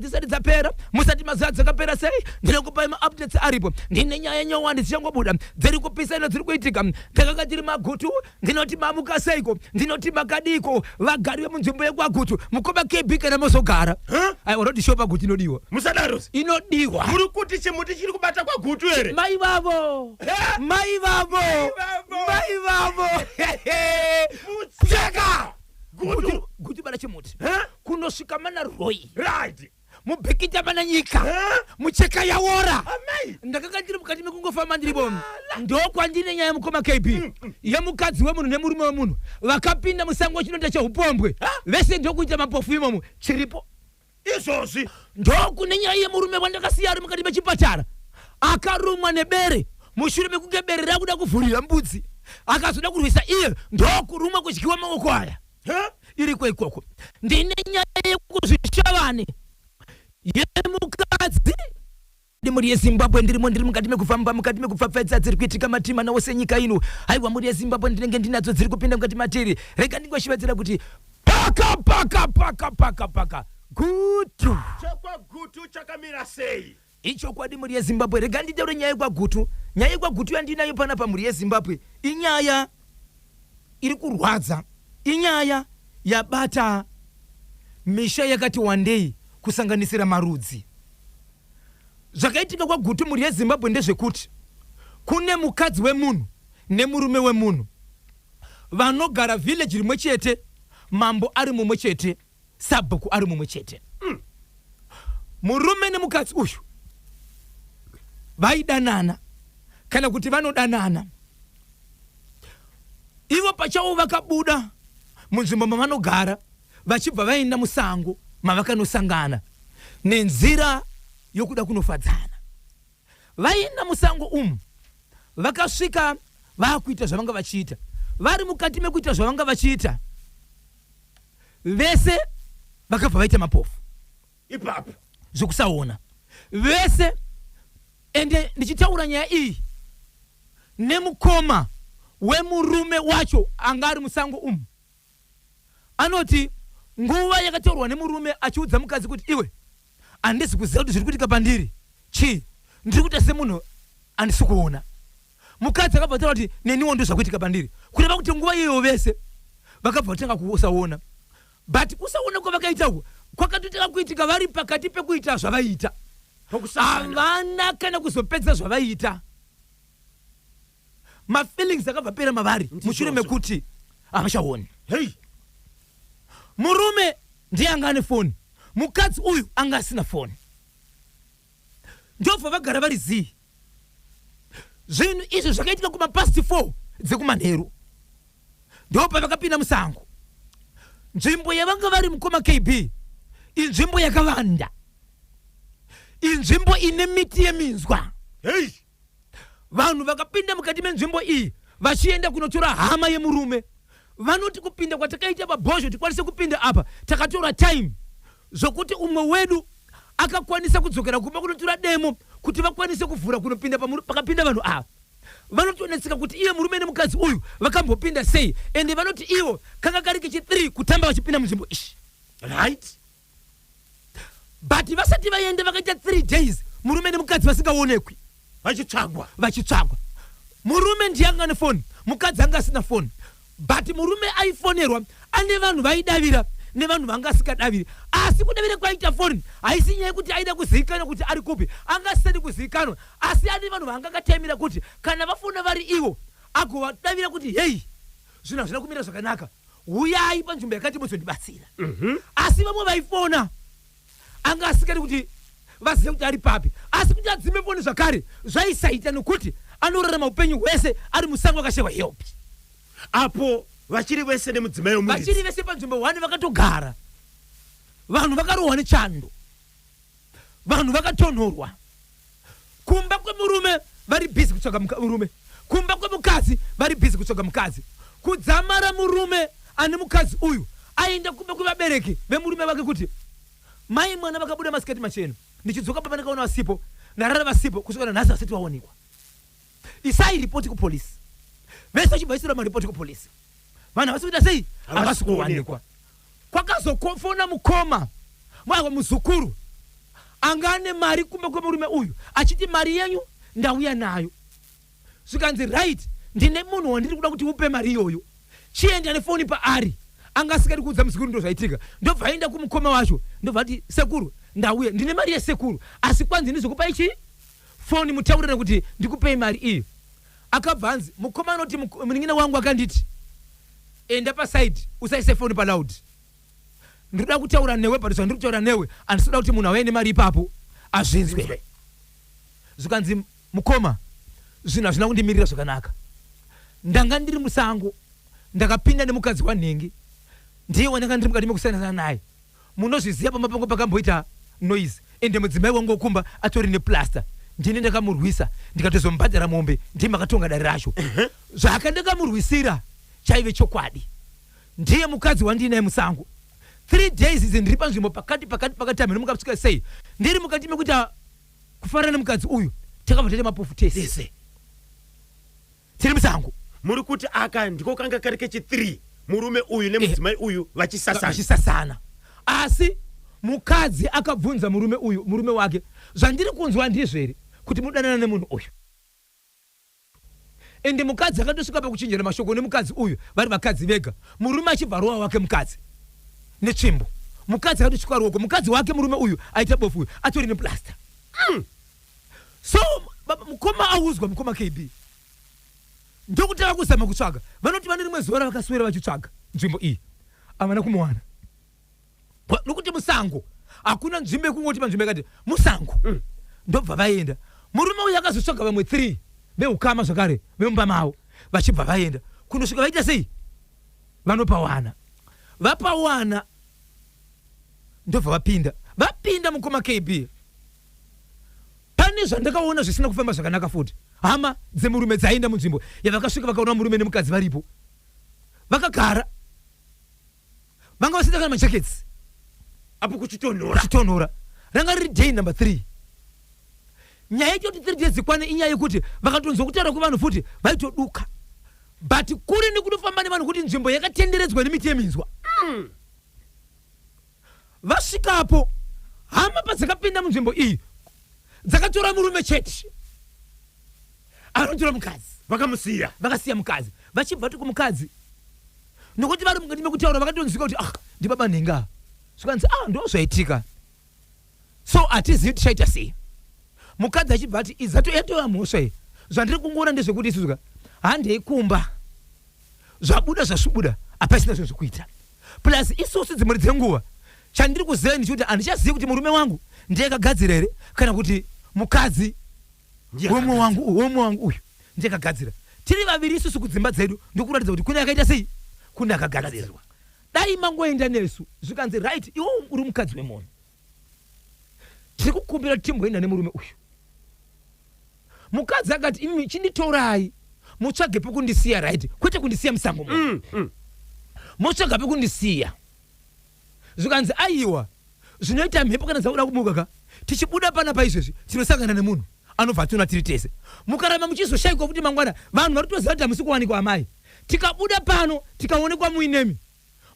Dzisati dzapera, musati maziva dzakapera sei, ndinokupai maupdates aripo. Ndine nyaya nyowani dzichangobuda, dziri kupisa ino dziri kuitika. Takanga tiri maGutu, ndinoti mamuka seiko, ndinoti makadiko vagari vemunzvimbo yekwaGutu. Mukoma KB, kana mozogara, aiwa, road show paGutu inodiwa. Musadaro. Inodiwa. Muri kuti chimuti chiri kubata kwaGutu here? Mai vavo, mai vavo, mai vavo. Cheka Gutu. Gutu bada chimuti kunosvika mana Roy mubhikita mana nyika mucheka yaora. Amai. Ndakanga ndiri mukati mekungofamba ndiripo, ndokwandine nyaya, mukoma KB, yemukadzi wemunhu nemurume wemunhu vakapinda musango chinoita cheupombwe vese, ndokuita mapofu imomo. Chiripo. Izvozvi. Ndokune nyaya yemurume wandakasiya ari mukati mechipatara, akarumwa nebere mushure mekunge bere rakuda kuvhurira mbudzi, akazoda kurwisa iye, ndokurumwa kudyiwa maoko aya. Iriko ikoko. Ndine nyaya yekuzvishavane yemukadzi. Mhuri yeZimbabwe, ndirimo, ndiri mukati mekufamba, mukati mekupfapfaidza dziri kuitika matima nawo senyika ino. Haiwa, mhuri yeZimbabwe, ndinenge ndinadzo dziri kupinda mukati matiri. Rega ndingoshevedzera kuti paka paka paka paka paka Gutu. ChekwaGutu chakamira sei? Ichokwadi, mhuri yeZimbabwe, rega nditaure nyaya yekwaGutu. Nyaya yekwaGutu yandinayo panapa, mhuri yeZimbabwe, inyaya iri kurwadza, inyaya yabata misha yakati wandei, kusanganisira marudzi. Zvakaitika kwaGutu, mhuri yeZimbabwe, ndezvekuti kune mukadzi wemunhu nemurume wemunhu vanogara village rimwe chete, mambo ari mumwe chete, sabhuku ari mumwe chete. Murume nemukadzi uyu vaidanana, kana kuti vanodanana ivo pachavo. Vakabuda munzvimbo mavanogara vachibva vaenda musango mavakanosangana nenzira yokuda kunofadzana. Vaenda musango umu, vakasvika vaakuita zvavanga vachiita. Vari mukati mekuita zvavanga vachiita vese, vakabva vaita mapofu. Ipapo. Zvekusaona vese. Ende ndichitaura nyaya iyi nemukoma wemurume wacho anga ari musango umu, anoti nguva yakataurwa nemurume achiudza mukadzi kuti, "Iwe, handisi kuziva kuti zviri kuitika pandiri chii, ndiri kuita semunhu handisi kuona," mukadzi akabva ataura kuti, "Neniwo ndo zvakuitika pandiri." Kureva kuti nguva iyoyo vese vakabva vatanga kusaona. But kusaona kwavakaita uku kwakatotanga kuitika vari pakati pekuita zvavaiita. Pokusangana. Havana kana kuzopedza zvavaiita, mafeelings akabva pera mavari mushure mekuti havachaoni. Hei. Murume ndiye anga ane foni, mukadzi uyu anga asina foni. Ndobva vagara vari zii. Zvinhu izvi zvakaitika kumapast 4 dzekumanheru, ndopavakapinda musango. Nzvimbo yavanga vari, mukoma KB, inzvimbo yakavanda, inzvimbo ine miti yeminzwa. Vanhu vakapinda mukati menzvimbo iyi vachienda kunotora hama yemurume. Vanoti, "Kupinda kwatakaita pabhozho, tikwanise kupinda apa, takatora time zvokuti umwe wedu akakwanisa kudzokera kumba kunotora demo kuti vakwanise kuvhura kunopinda pakapinda vanhu ava." Vanotonetseka kuti iye murume nemukadzi uyu vakambopinda sei. Ende vanoti ivo kanga kari kechi3 kutamba vachipinda munzvimbo ishi. But vasati vaenda, vakaita 3 days murume nemukadzi vasingaonekwi. Vachitsvagwa. Vachitsvagwa. Murume ndiye anga nefoni, mukadzi anga asina foni. But murume aifonerwa, ane vanhu vaidavira nevanhu vanga asingadaviri. Asi kudavira kwaita foni haisi nyaya yekuti aida kuzivikanwa kuti ari kupi, anga asisadi kuzivikanwa. Asi ane vanhu vanga akataimira kuti kana vafona vari ivo, agovadavira kuti, "Hei, zvinhu hazvina kumira zvakanaka, uyai panzvimbo yakati muzondibatsira." Asi vamwe vaifona anga asingadi kuti vazive kuti ari papi. Asi kuti adzime foni zvakare zvaisaita, nokuti anorarama upenyu hwese ari musango akashewa help. Apo vachiri vese nemudzimai wemuridzi. Vachiri vese panzvimbo 1 vakatogara. Vanhu vakarohwa nechando, vanhu vakatonhorwa. Kumba kwemurume vari busy kutsvaga murume, kumba kwemukadzi vari busy kutsvaga mukadzi. Kudzamara murume ane mukadzi uyu aenda kumba kwevabereki vemurume vake kuti, "Mai, mwana vakabuda masikati machena, ndichidzoka pamba ndakaona vasipo, ndarara vasipo, kusvika nanhasi vasati vaonekwa. Isai ripoti kupolisi." Vese vachibva vaisirwa maripoti kupolisi, vanhu havasi kuita sei? Havasi kuwanikwa. Kwakazofona mukoma mwawa muzukuru. Anga ane mari kumba kwemurume uyu, achiti mari yenyu ndauya nayo. Zvikanzi, right, ndine munhu wandiri kuda kuti upe mari iyoyo, chienda nefoni paari. Anga asingadi kuudza muzukuru. Ndo zvaitika. Ndobva aenda kumukoma wacho, ndobva ati, sekuru, ndauya, ndine mari yesekuru, asi kwanzi ndizokupai chii, foni, mutaurirane kuti ndikupei mari iyi. Akabva anzi, mukoma anoti, munin'ina wangu akanditi, enda paside, usaise foni paloud, ndinoda kutaura newe, but zvandiri kutaura newe handisi kuda kuti munhu auye nemari ipapo azvinzwe. Zvikanzi, mukoma, zvinhu hazvina kundimirira zvakanaka. Ndanga ndiri musango, ndakapinda nemukadzi wanhingi, ndiye wandanga ndiri mukati mekusiyana naye. Munozviziva, pamba pangu pakamboita noise, ende mudzimai wangu wokumba atori neplaster. Ndini ndakamurwisa, ndikatozomubhadhara mombe, ndiye makatonga dare racho. Zvakandakamurwisira chaive chokwadi. Ndiye mukadzi wandiinaye musango. 3 days idzi ndiri panzvimbo pakati pakati pakati, hameno mukasvika sei. Ndiri mukati mekuita kufarana nemukadzi uyu, takabva taita mapofu tese. Tese. Tiri musango. Muri kuti aka ndiko kanga kari kechi3 murume uyu nemudzimai uyu vachisasana? Vachisasana, asi mukadzi akabvunza murume uyu, murume wake, zvandiri kunzwa ndizvo here kuti mudanana nemunhu uyu? Ende mukadzi akatosvika pakuchinjana mashoko nemukadzi uyu vari vakadzi vega, murume achibva rova wake mukadzi netsvimbo. Mukadzi akatosvika ruoko, mukadzi wake, murume uyu aita bofu uyu atori neplaster. So mukoma audzwa, mukoma KB, ndokuti ava kuzama kutsvaga. Vanoti vane rimwe zuva ravakaswera vachitsvaga nzvimbo iyi, havana kumuwana. Nokuti musango hakuna nzvimbo yekungoti panzvimbo yakati musango. Ndobva vaenda. Murume uyu akazotsvaga vamwe 3 veukama zvakare vemumba mavo, vachibva vaenda kundosvika vaita sei, vanopawana. Vapawana, ndobva vapinda. Vapinda, mukoma KB, pane zvandakaona zvisina kufamba zvakanaka futi. Hama dzemurume dzaenda munzvimbo yavakasvika, vakaona murume nemukadzi varipo vakagara, vanga vasina kana majaketsi. Apo kuchitonhora. Kuchitonhora. Ranga riri day number 3. Nyaya yechoti 3 days dzikwane inyaya yekuti vakatonzwa kutaura kwevanhu futi vaitoduka, but kuri nekutofamba nevanhu kuti nzvimbo yakatenderedzwa nemiti yeminzwa. Vasvikapo, hama padzakapinda munzvimbo iyi, dzakatora murume chete, anotora mukadzi. Vakamusiya. Vakasiya mukadzi, vachibva ti kumukadzi, nokuti vari mukati mekutaura vakatonzwika kuti, ah, ndibaba nhenga. Zvikanzi, ah, ndo zvaitika, so hatizivi tichaita sei. Mukadzi achibva ati, izato yatova mhosva iyi. Zvandiri kungoona ndezvekuti isusuka handei kumba, zvabuda zvasvibuda, hapasina zvinhu zvekuita. Plus isusu dzimwe dzenguva chandiri kuziva ndichikuti handichazivi kuti murume wangu ndiye akagadzira here kana kuti mukadzi Ndiye wemwe akagadzira. Wangu wemwe wangu uyu ndiye akagadzira. Tiri vaviri isusu kudzimba dzedu, ndokuratidza kuti kune akaita sei, kune akagadzira. Gadzirwa. Dai mangoenda nesu. Zvikanzi, right, iwe uri mukadzi wemunhu, tiri kukumbira kuti timboenda nemurume uyu. Mukadzi akati, imi chinditorai mutsvage pekundisiya, right, kwete kundisiya musango muno. Motsvaga pekundisiya. Zvikanzi, aiwa, zvinoita mhepo kana dzakuda kumuka ka, tichibuda panapa izvezvi tinosangana nemunhu anobva ationa tiri tese. Mukaramba muchizoshayikwa futi mangwana, vanhu vari kutoziva kuti hamusi kuwanikwa amai. Tikabuda pano tikaonekwa muinemi,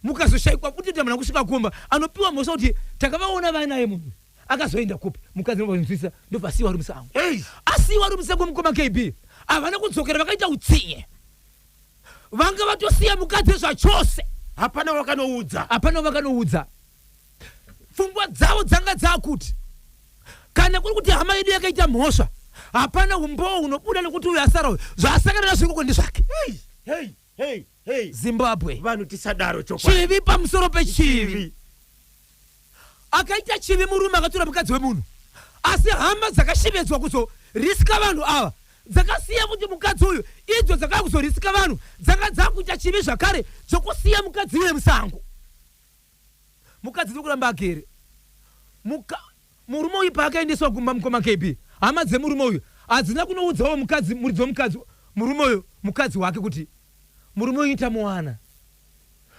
mukazoshayikwa futi kuti hamuna kusvika kumba, anopiwa mhosva kuti takavaona vainaye munhu akazoenda kupi? Mukadzi nobvanzwisisa, ndobva asiyiwa ari musango. Hey! Asiyiwa ari musango, mukoma KB, havana kudzokera. Vakaita utsinye, vanga vatosiya mukadzi zvachose. Hapana wakanoudza. Hapana vakanoudza. Pfungwa dzavo dzanga dzakuti kana kuri kuti hama yedu yakaita mhosva, hapana umbowo hunobuda, nekuti uyu asara uyu zvaasangana nazvo ikoko ndezvake. Hey, hey, hey, hey. Zimbabwe. Vanhu tisadaro chokwadi. Chivi pamusoro pechivi. Chivi. Akaita chivi murume akatora mukadzi wemunhu, asi hama dzakashevedzwa kuzorisika vanhu ava dzakasiya kuti mukadzi uyu. Idzo dzakauya kuzorisika vanhu dzanga dzakuita chivi zvakare dzokusiya mukadzi uye musango. Mukadzi ndiri kuramba agere. Murume uyu paakaendeswa kumba, mukoma KB, hama dzemurume uyu hadzina kunoudzawo mukadzi, muridzi wemukadzi, murume uyu, mukadzi wake, kuti murume uyu tamuwana.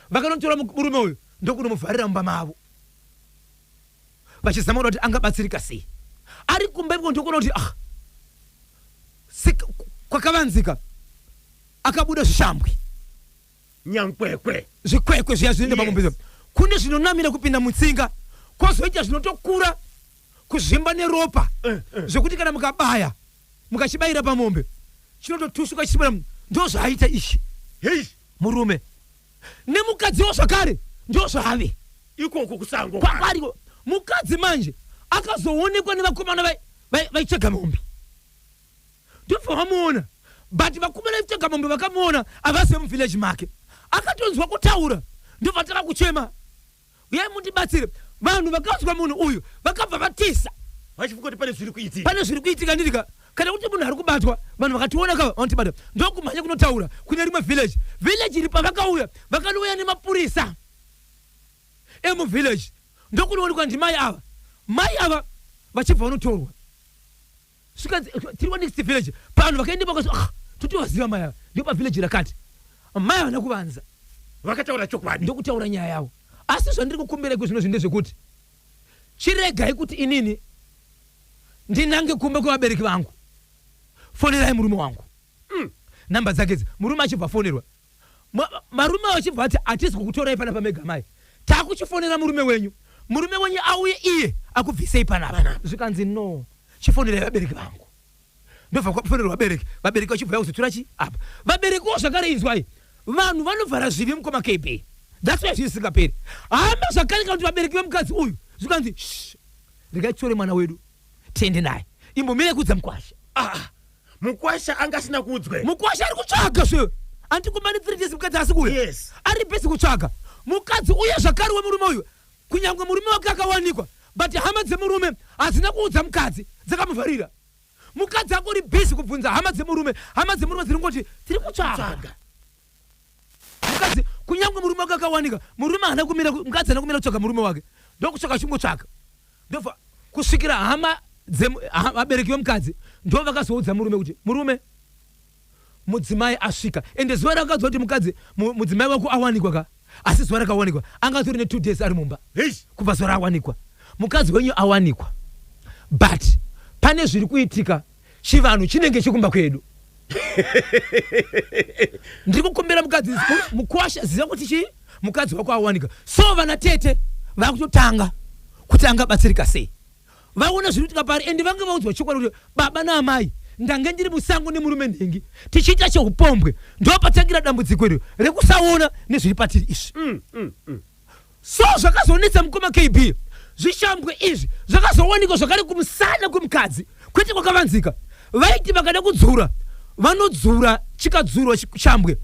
Vakanotora murume uyu ndokunomuvharira mumba mavo, vachizama kuda kuti angabatsirika sei ari kumba iko. Ndokuona kuti, ah, kwakavanzika, akabuda zvishambwe. Nyankwekwe. Zvikwekwe zviya zvinoenda Yes. pamombe, kune zvinonamira kupinda mutsinga, kwozoita zvinotokura. Kuzvimba neropa zvekuti kana mukabaya, mukachibayira pamombe, chinototushuka chichibuda. Ndozvaaita ishi. Hei. Murume nemukadziwo zvakare ndozvaave. Ikoko kusango. Kwariko mukadzi manje akazoonekwa nevakomana vaitsvaga mombe, ndobva vamuona. But vakomana vaitsvaga mombe vakamuona havasi vemuvillage make. Akatonzwa kutaura, ndobva tanga kuchema, "Uyai mundibatsire." Vanhu vakanzwa munhu uyu vakabva vatisa. Vachifunga kuti pane zviri kuitika. Pane zviri kuitika, ndirika kana kuti munhu ari kubatwa. Vanhu vakationa kava vanotibata, ndokumhanya kunotaura kune rimwe village. Village iri pavakauya, vakanouya nemapurisa emuvillage, ndokunoonekwa ndimai ava. Mai ava vachibva vanotorwa. Svika tiri next village, panhu vakaenda vakati, "Ah, totovaziva mai ava, ndo pavillage rakati." Mai havana kuvanza. Vakataura chokwadi. Ndokutaura nyaya yavo. Asi zvandiri kukumbira iko zvino ndezvekuti chiregai kuti inini ndinange kumba kwevabereki vangu. Fonerai murume wangu. Namba dzake idzi. Murume achibva afonerwa, varume vachibva vati, "Hatisi kukutorai panapa mega mai, takuchifonera murume wenyu, murume wenyu auye iye akubvisei panapa." Panapa. Zvikanzi, "No, chifonerai vabereki vangu." Ndobva kwafonerwa vabereki. Vabereki vachibva vakuzotora chi apa. Vaberekiwo zvakare, inzwai, vanhu vanovhara zvivi, mukoma KB. That's why zvisingaperi. Hama zvakare kana kuti vabereki vemukadzi uyu zvikanzi, "Shh, regai titore mwana wedu tiende naye, imbomire kuudza mukwasha." Ah, mukwasha anga asina kuudzwa here? Mukwasha ari kutsvaga zve andikumbani 3 days mukadzi asi kuuya. Ari busy kutsvaga mukadzi uye zvakare wemurume uyu. Kunyange murume wake akawanikwa, but hama dzemurume hadzina kuudza mukadzi, dzakamuvharira. Mukadzi akori busy kubvunza hama dzemurume. Hama dzemurume dziri ngoti, "Tiri kutsvaga Tsvaga. mukadzi." Kunyange murume wake akawanika, murume haana kumira, mukadzi haana kumira kutsvaga murume wake. Ndokutsvaga, chingotsvaga, ndobva kusvikira hama vabereki vemukadzi ndo vakazoudza murume kuti murume, mudzimai asvika. Ende zuva rakaudzwa kuti mukadzi, mudzimai wako awanikwa ka, asi zuva rakawanikwa anga atori ne2 days ari mumba. Hei. Kubva zuva rawanikwa, mukadzi wenyu awanikwa, but pane zviri kuitika, chivanhu chinenge chikumba kwedu. Ndiri kukumbira mukadzi, mukwasha, ziva kuti chii, mukadzi wako awanika. So vana tete vakutotanga kuti angabatsirika sei, vaona zviri kuitika pari. Ende vange vaudzwa chokwadi kuti, "Baba naamai, ndange ndiri musango nemurume nhengi tichiita cheupombwe, ndopatangira dambudziko iri rekusaona nezviri patiri izvi." So zvakazonetsa, mukoma KB, zvishambwe izvi zvakazowanikwa zvakare kumusana kwemukadzi, kwete kwakavanzika. Vaiti vakada kudzura, vanodzura, chikadzurwa chishambwe,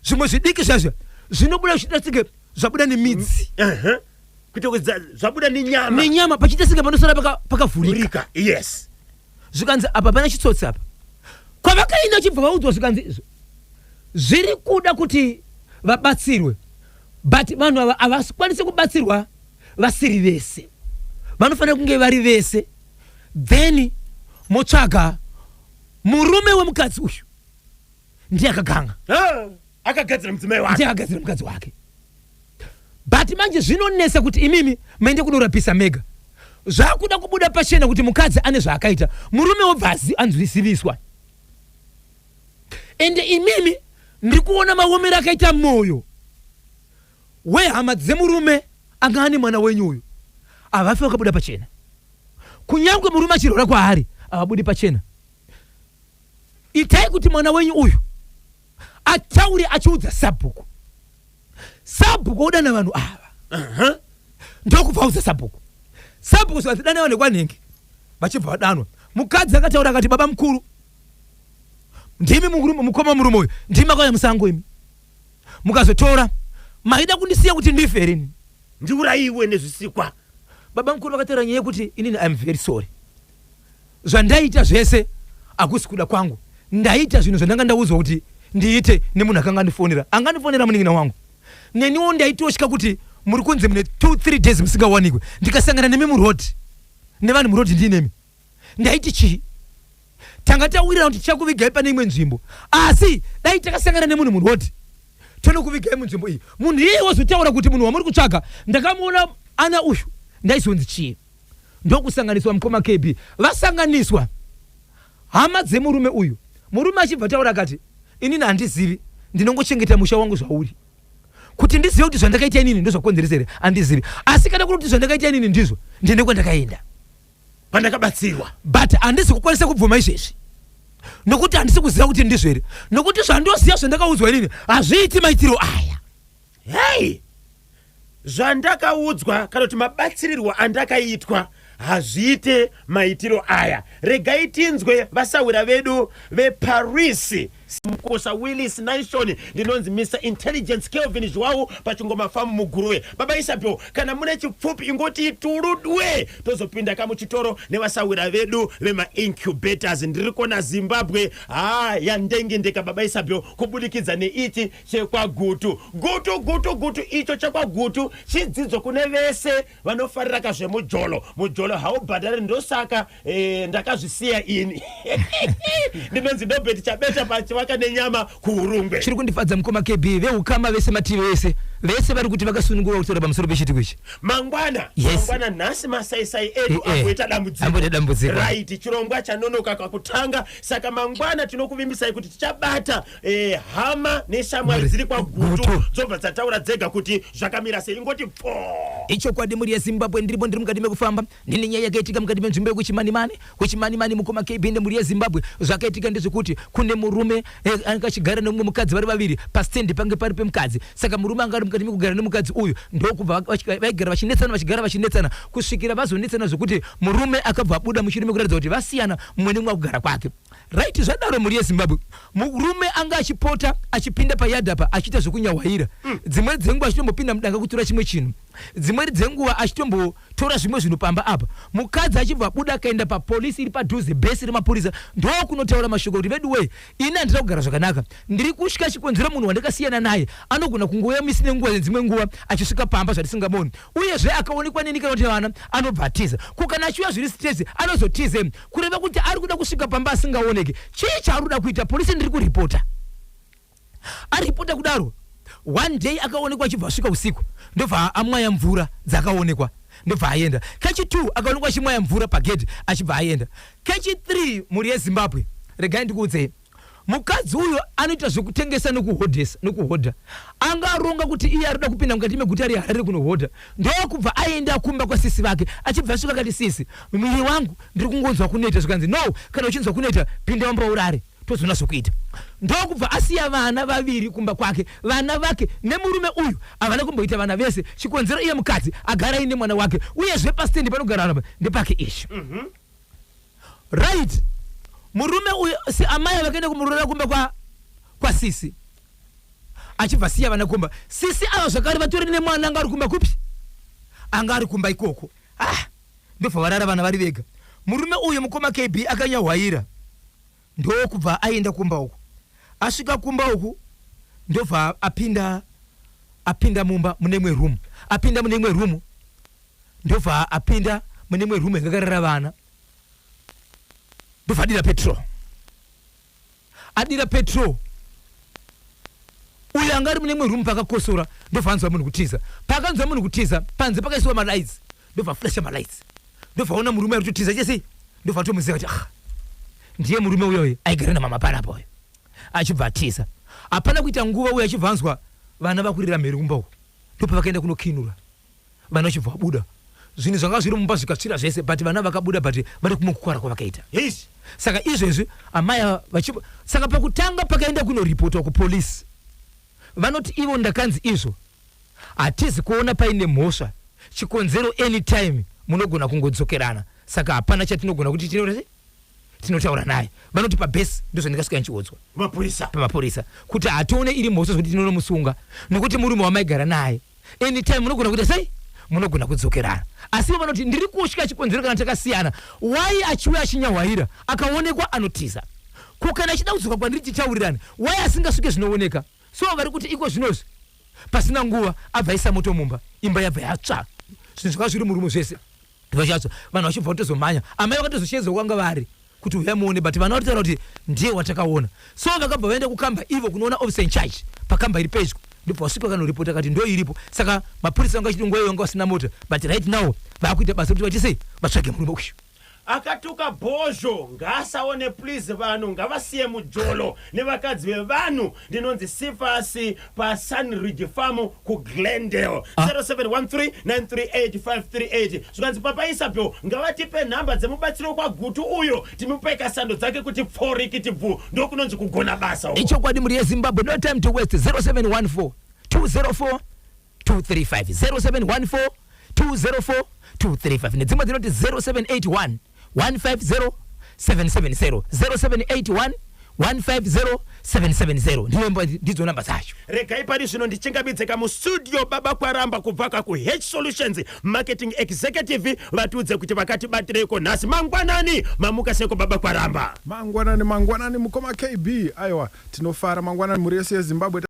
zvimwe zvidiki zvazvo zvinobuda zvichiita senge zvabuda nemidzi. Kuita kuti zvabuda nenyama. Nenyama, pachiita senge panosara pakavhurika. Rika, yes. Zvikanzi apa pana chitsotsi apa. Kwavakaenda chibva vaudzwa, zvikanzi zviri kuda kuti vabatsirwe, but vanhu ava havakwanisi kubatsirwa vasiri vese, vanofanira kunge vari vese. Then motsvaga murume wemukadzi uyu, ndiye akaganga. Ah, akagadzira mudzimai wake. Ndiye akagadzira mukadzi wake. But manje zvinonetsa kuti imimi maende kunorapisa mega, zvakuda kubuda pachena kuti mukadzi ane zvaakaita, murume wobva anzwisiviswa. Ende imimi ndiri kuona maomero akaita mwoyo wehama dzemurume anga ane mwana wenyu uyu, havafi vakabuda pachena. Kunyange murume achirwara kwaari, havabudi pachena. Itai kuti mwana wenyu uyu ataure achiudza sabhuku. Sabhuku odana vanhu ava. Ndokubva audza sabhuku. Sabhuku zvikanzi, "Dana vanhu vekwanhingi." Vachibva vadanwa. Mukadzi akataura akati, "Baba mukuru, ndimi mukoma murume uyu, ndimi makauya musango imi mukazotora. Maida kundisiya kuti ndife here ini?" Ndiurayiwe nezvisikwa. Baba mukuru vakataura nyaya yekuti, "Inini I'm very sorry, zvandaita zvese hakusi kuda kwangu. Ndaita zvinhu zvandanga ndaudzwa kuti ndiite nemunhu akanga andifonera, angandifonera munin'ina wangu. Neniwo ndaitotya kuti muri kunzi mune 2 3 days musingawanikwe. Ndikasangana nemi muroad, nevanhu muroad ndiinemi, ndaiti chii? Tanga tawirirana kuti tichakuvigai pane imwe nzvimbo, asi dai takasangana nemunhu muroad, tonokuvigai munzvimbo iyi, munhu iyeye wozotaura kuti munhu wamuri kutsvaga ndakamuona ana uyu, ndaizonzi chii?" Ndokusanganiswa, mukoma KB. Vasanganiswa hama dzemurume uyu, murume achibva taura akati, "Inini handizivi, ndinongochengeta musha wangu zvauri. Kuti ndizive kuti zvandakaita inini ndozvakonzeresa here, handizivi. Asi kana kuri kuti zvandakaita inini ndizvo, ndine kwandakaenda." Pandakabatsirwa. But handisi kukwanisa kubvuma izvezvi nokuti handisi kuziva kuti ndizvo here, nokuti zvandoziva, zvandakaudzwa inini, hazviiti maitiro aya. Hei, zvandakaudzwa kana kuti mabatsirirwo andakaitwa hazviite maitiro aya. Regai tinzwe vasawira vedu veParis, Mukosa Willis Nation. Ndinonzi Mr Intelligence Kelvin Zhuwawu paChingoma Famu muGuruve. Baba Isabel, kana mune chipfupi ingoti iturudwe, tozopinda kamuchitoro nevasawira vedu vemaincubators. Ndiri kona Zimbabwe ha yandengendeka, Baba Isabel, kubudikidza neichi chekwaGutu. Gutu, Gutu, Gutu, icho chekwaGutu chidzidzo kune vese vanofarira kazvemujolo. Mujolo haubhadhari, ndosaka ndakazvisiya ini. Ndinonzi Nobert Chabeta pachivaka nenyama kuUrungwe. Chiri kundifadza, mukoma KB, veukama vese, mativi ese, vese vari kuti vakasunungurwa kutaura pamusoro pechiitiko ichi. Mangwana. Yes. Mangwana, nhasi masaisai edu amboita dambudziko. Amboita dambudziko. Right, chirongwa chanonoka kakutanga, saka mangwana tinokuvimbisai kuti tichabata hama neshamwari dziri kwaGutu. Gutu. Dzobva dzataura dzega kuti zvakamira sei. Ingoti pfo. Ichokwadi, mhuri yeZimbabwe, ndiripo, ndiri mukati mekufamba. Ndine nyaya yakaitika mukati menzvimbo yekuChimanimani. KuChimanimani, mukoma KB nemhuri yeZimbabwe, zvakaitika ndezvekuti kune murume anga achigara nemumwe mukadzi vari vaviri. Pastendi pange pari pemukadzi, saka murume anga ari mukati mekugara nemukadzi uyu, ndokubva vaigara vachinetsana, vachigara vachinetsana kusvikira vazonetsana zvekuti murume akabva abuda mushure mekuratidza kuti vasiyana, mumwe nemumwe akugara kwake. Right, zvadaro, mhuri yeZimbabwe, murume anga achipota achipinda payadhi apa achiita zvekunyahwaira. Dzimweni dzenguva achitombopinda mudanga kutora chimwe chinhu, dzimweni dzenguva achitombotora zvimwe zvinhu pamba apa. Mukadzi achibva abuda akaenda papolisi iri padhuze, bhesi remapurisa, ndokunotaura mashoko kuti, "Vedu wee, ini handina kugara zvakanaka, ndiri kutya. Chikonzero, munhu wandakasiyana naye anogona kungouya misi nenguva, nedzimwe nguva achisvika pamba zvatisingamoni. Uyezve akaonekwa neni kana kuti vana anobva atiza. Ko kana achiuya zviri straight, anozotize? Kureva kuti ari kuda kusvika pamba asingaoneki. Chii chaari kuda kuita? Polisi ndiri kuripota." Aripota kudaro, one day akaonekwa achibva asvika usiku, ndobva amwaya mvura dzakaonekwa, ndobva aenda. Kechi2 akaonekwa achimwaya mvura pagedhi, achibva aenda. Kechi3, mhuri yeZimbabwe, regai ndikuudzei, mukadzi uyu anoita zvekutengesa nekuhodhesa, nekuhodha. Anga aronga kuti iye arikuda kupinda mukati meguta reHarare kunohodha, ndokubva aenda kumba kwasisi vake. Achibva asvika akati, "Sisi, muviri wangu ndiri kungonzwa kuneta." Zvikanzi, "No, kana uchinzwa kuneta, pinda wamba urare, tozoona zvokuita." Ndokubva asiya vana vaviri kumba kwake. Vana vake nemurume uyu havana kumboita vana vese. Chikonzero, iye mukadzi agara aine mwana wake, uyezve pastendi panogara vanhu ndepake izvi. Right, murume uyu, si amai vakaenda kumurora kumba kwasisi, achibva siya vana kumba. Sisi ava zvakare vatori nemwana anga ari kumba kupi, anga ari kumba ikoko. Ah, ndobva varara vana vari vega. Murume uyu, mukoma KB, akanyahwaira, ndokubva aenda kumba uku. Asvika kumba uku, ndobva apinda mumba mune imwe room. Apinda mune imwe room, ndobva apinda mune imwe room yakakarara vana, ndobva adira petrol. Adira petrol, uyo anga ari mune imwe room pakakosora, ndobva anzwa munhu kutiza. Paakanzwa munhu kutiza, panze pakaisiwa malights, ndobva flasha malights, ndobva aona murume ari kutotiza chese, ndobva atomuziva kuti, "Ah, ndiye murume uyoyo aigara namama panapa uyo." Achibva atiza. Hapana kuita nguva, uyo achibva anzwa vana vakurira mheri kumba uko, ndopavakaenda kunokinura. Vana vachibva vabuda, zvinhu zvanga zviri mumba zvikatsvira zvese, but vana vakabuda, but vari kumwe kukwara kwavakaita. Saka izvezvi amai ava saka pakutanga pakaenda kunoripotwa kupolisi, vanoti ivo, "Ndakanzi izvo hatizi kuona paine mhosva. Chikonzero, anytime munogona kungodzokerana, saka hapana chatinogona kuti tinoita, tinotaura naye." Vanoti pabhesi ndozvandikasvika ndichiudzwa Mapurisa. pamapurisa kuti hatione iri mhosva zvekuti tinonomusunga, nokuti murume wamaigara naye, anytime munogona kuita sei, munogona kudzokerana. Asi ivo vanoti, "Ndiri kutya. Chikonzero, kana takasiyana, why achiuya achinyahwaira? Akaonekwa anotiza. Ko kana achida kudzoka kwandiri titaurirane, why asingasvike zvinooneka?" So vari kuti iko zvinozvi pasina nguva abva aisa moto mumba, imba yabva yatsva, zvinhu zvakanga zviri murumu zvese vachatsva, vanhu vachibva kutozomhanya. Amai vakatozoshedzwa kwanga vari kuti, "Uyai muone," but vana varitaura kuti ndiye watakaona. So vakabva vaenda kukamba ivo kunoona officer in charge pakamba iri pedyo, ndobva vasvika vakanoripota kati ndo iripo. Saka mapurisa vanga vachiti nguva iyo vanga vasina mota, but right now vakuita basa kuti vaite sei, vatsvage murume uyu. Akatuka Bhozho ngaasaone please, vanhu ngavasiye mujolo nevakadzi vevanhu. Ndinonzi Sifasi paSunridge Farm kuGlendale. 0713 938 538. Zvikanzi Papa Isabel ngavatipe nhamba dzemubatsiro kwaGutu uyo, timupe kasando dzake kuti pforikiti bvu. Ndokunonzi kugona basa uko. Ichokwadi, mhuri yeZimbabwe, no time to waste. 0714 204 235, 0714 204 235, nedzimwe dzinoti 0781 150 770, 0781 150 770. Ndiyo, ndidzo namba dzacho. Regai pari zvino ndichingamidze mustudio Baba Kwaramba kubva kakuH Solutions Marketing Executive, vatiudze kuti vakatibatireiko nhasi mangwanani. Mamuka seko, Baba Kwaramba? Mangwanani, mangwanani, mukoma KB. Aiwa, tinofara. Mangwanani, mhuri yese yeZimbabwe.